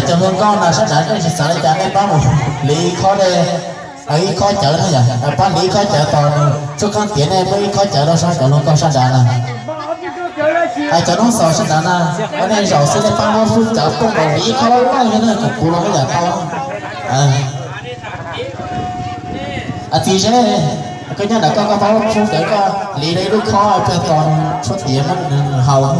Cov hluas nkauj no sab nrad nej tsis xav li cas nej pab mus hliv ib khob de, ib khob cawv na yom, pab hliv ib khob cawv tos nws tsuj khaub tiav, nej muab ib khob cawv rau sab cov hluas nkauj sab nrad na. Cov noob xaus sab nrad na, nej zaum xwb nej pab muab fub cawv poob nkaus hliv ib khob loj loj li na, kuv los ib yam tau. Txiv Zeb, koj nyob ntawm koj, koj pab muab fub cawv koj hliv rau ib lub khob pliag tos tshuab tiav muab nws haus.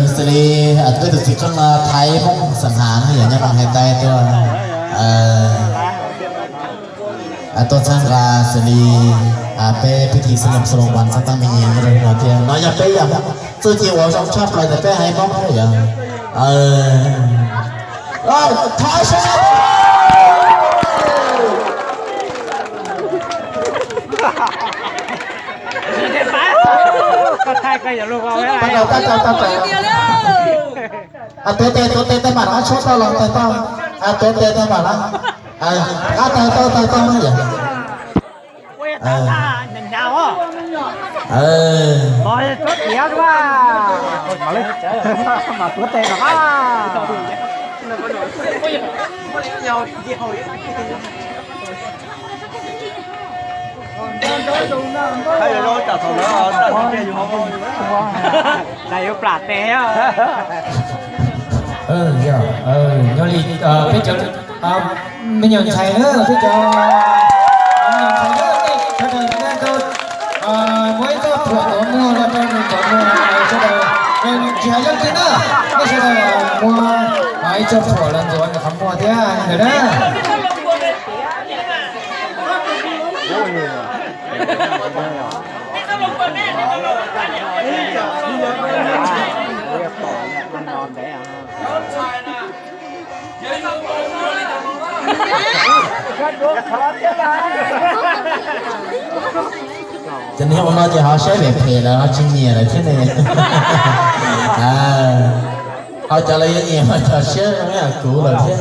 Xws li peb tus txiv qeej Thaib Hmoob Xeem Has no yog nyob Noom Hais Taij tuaj, tuaj txhawb nqa xws li peb pib thi xab loos xab loos vas xab tab me nyias nyob rau no thiab. No yog peb yam Hmoob txuj ci uas zoo tshaj plaws ntawm peb haiv Hmoob thiab yog. Thov sab Tau, tau, tau, tau. Tuav tes, tuav tes, tej mam rov qab tshuab tau los tawg tau. Tuav tes, tej mam rov qab tawg tau, tawg tau yom. Nyob li peb cov me nyuam ntxhais na, peb cov me nyuam ntxhais na, nej sawv daws muab ib txoj phuam ntxuav muag los rau nws ntxuav muag sawv daws, tsis hais leej twg na, nej sawv daws muab ib txoj phuam los ntxuav nws qhov muag thiab ntawd na. Ces niag ua no ces ho saib phem phem lawm ho tsis nyiam lawm thiab ne. Ho cov lawv yuav nyiam ho cov siab zoo ib yam kuv lawm thiab.